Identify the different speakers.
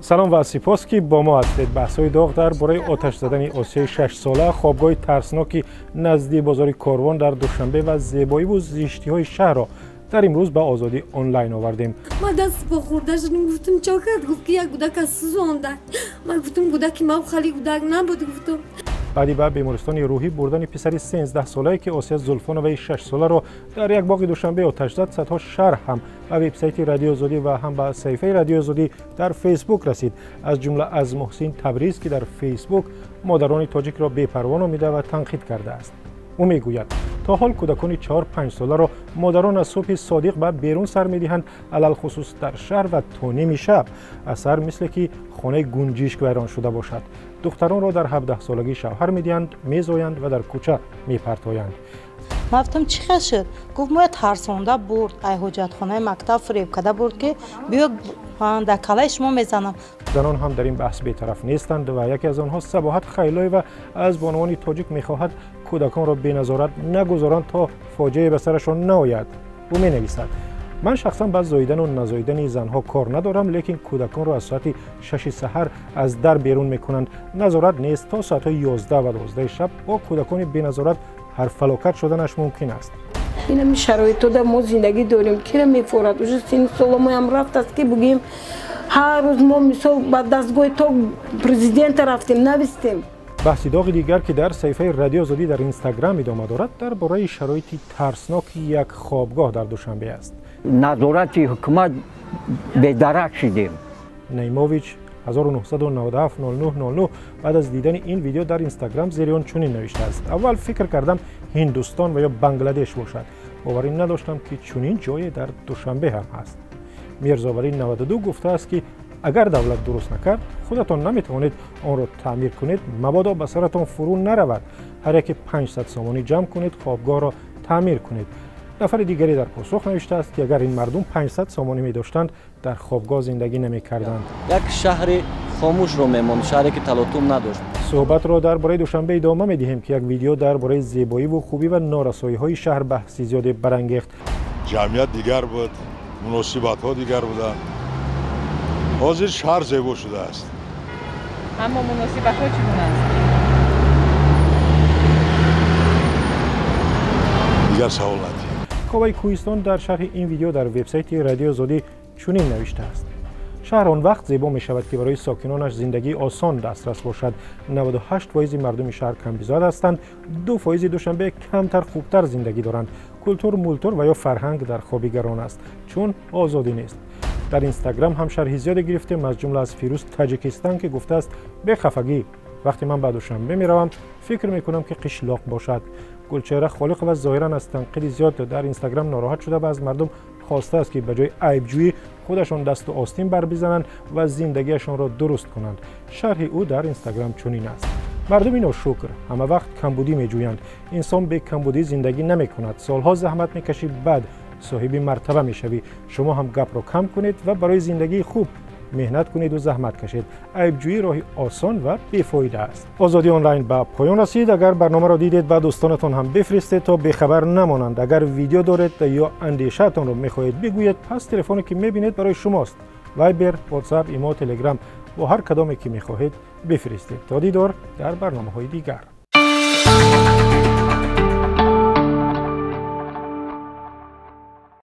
Speaker 1: Салом ва сипос, ки бо мо ҳастед. Баҳсҳои доғ дар бораи оташ задани Осиёи 6-сола, хобгоҳи тарсноки назди бозори Корвон дар Душанбе ва зебоиву зиштиҳои шаҳрро дар имрӯз ба Озодӣ онлайн овардем.
Speaker 2: Ман даст по хӯрда шудам, гуфтам, чо кард? Гуфт, ки як гудака сӯзонда. Ман гуфтам, гудаки ман хали гудак набуд, гуфтам.
Speaker 1: Баъди ба бемористони рӯҳӣ бурдани писари 13-солае, ки Осия Зулфоноваи 6-соларо дар як боғи Душанбе оташ зад, садҳо шарҳ ҳам ба вебсайти Радиои Озодӣ ва ҳам ба саҳифаи Радиои Озодӣ дар Фейсбук расид. Аз ҷумла аз Муҳсин Табриз, ки дар Фейсбук модарони тоҷикро бепарво номида ва танқид кардааст. Ӯ мегӯяд, то ҳол кӯдакони 4-5 соларо модарон аз субҳи содиқ ба берун сар медиҳанд, алалхусус дар шаҳр, ва то ними шаб асар мисле ки хонаи гунҷишк вайрон шуда бошад. Духтаронро дар 17-солагӣ шавҳар медиҳанд, мезоянд ва дар кӯча мепартоянд.
Speaker 3: Ман гуфтам, чӣ хел шуд? Гуфт, моя тарсонда бурд, ай ҳоҷатхонаи мактаб фиреб карда бурд, ки биё, дар калаи шумо мезанам.
Speaker 1: Занон ҳам дар ин баҳс бетараф нестанд ва яке аз онҳо, Сабоҳат Хайлоева, аз бонувони тоҷик мехоҳад, кӯдаконро беназорат нагузоранд, то фоҷиае ба сарашон наояд. Ӯ менависад: «Ман шахсан ба зоидану назоидани занҳо кор надорам, лекин кӯдаконро аз соати 6-и саҳар аз дар берун мекунанд, назорат нест, то соатҳои 11 ва 12-и шаб бо кӯдакони беназорат ҳар фалокат шуданаш мумкин аст.»
Speaker 4: Инами шароитода мо зиндагӣ дорем, кира мефорад? Уже сини соломоям рафтааст, ки бугӯем, ҳар рӯз мо мисол ба дастгоҳи то президента рафтем, навистем.
Speaker 1: Баҳси доғи дигар, ки дар саҳифаи Радиои Озодӣ дар Инстаграм идома дорад, дар бораи шароити тарсноки як хобгоҳ дар Душанбе аст.
Speaker 5: Назорати ҳукумат бедарак шудем.
Speaker 1: Наимович 1997-09-09 баъд аз дидани ин видео дар Инстаграм зери он чунин навиштааст: «Аввал фикр кардам, Ҳиндустон ва ё Бангладеш бошад. Боварӣ надоштам, ки чунин ҷое дар Душанбе ҳам ҳаст.» Мирзовалӣ 92 гуфтааст, ки агар давлат дуруст накард, худатон наметавонед онро таъмир кунед, мабодо ба саратон фурӯ наравад. Ҳар яке 500 сомонӣ ҷамъ кунед, хобгоҳро таъмир кунед. Нафари дигаре дар посух навиштааст, ки агар ин мардум 500 сомонӣ медоштанд, дар хобгоҳ зиндагӣ намекарданд.
Speaker 6: Як шаҳри хомӯшро мемонд, шаҳре ки талотум надошт.
Speaker 1: Суҳбатро дар бораи Душанбе идома медиҳем, ки як видео дар бораи зебоиву хубӣ ва норасоиҳои шаҳр баҳси зиёде барангехт.
Speaker 7: Ҷамъият дигар буд, муносибатҳо дигар буданд. Ҳозир шаҳр зебо шудааст.
Speaker 8: Аммо муносибатҳо чӣ гуна аст?
Speaker 7: Дигар савол надиҳед.
Speaker 1: Коваи Кӯҳистон дар шарҳи ин видео дар вебсайти Радиои Озодӣ чунин навиштааст: «Шаҳр он вақт зебо мешавад, ки барои сокинонаш зиндагии осон дастрас бошад. 98 фоизи мардуми шаҳр камбизоат ҳастанд, 2 фоизи Душанбе камтар хубтар зиндагӣ доранд. Культур мултур ва ё фарҳанг дар хоби гарон аст, чун озодӣ нест.» Дар Инстаграм ҳам шарҳи зиёде гирифтем, аз ҷумла аз Фирӯз Таҷикистон, ки гуфтааст: «Бехафагӣ, вақте ман ба Душанбе меравам, фикр мекунам, ки қишлоқ бошад.» Гулчеҳра Холиқова зоҳиран аз танқиди зиёд дар Инстаграм нороҳат шуда ва аз мардум хостааст, ки ба ҷои айбҷӯӣ худашон дасту остин барбизананд ва зиндагиашонро дуруст кунанд. Шарҳи ӯ дар Инстаграм чунин аст: «Мардуми ношукр ҳама вақт камбудӣ меҷӯянд. Инсон бе камбудӣ зиндагӣ намекунад. Солҳо заҳмат мекашӣ, баъд соҳиби мартаба мешавӣ. Шумо ҳам гапро кам кунед ва барои зиндагии хуб меҳнат кунеду заҳмат кашед. Айбҷӯӣ роҳи осон ва бефоида аст.» Озодӣ онлайн ба поён расид. Агар барномаро дидед, ба дӯстонатон ҳам бифиристед, то бехабар намонанд. Агар видео доред ё андешаатонро мехоҳед бигӯед, пас телефоне, ки мебинед, барои шумост: Вайбер, Ватсап, Имо, Телеграм, бо ҳар кадоме ки мехоҳед бифиристед. То дидор дар барномаҳои дигар.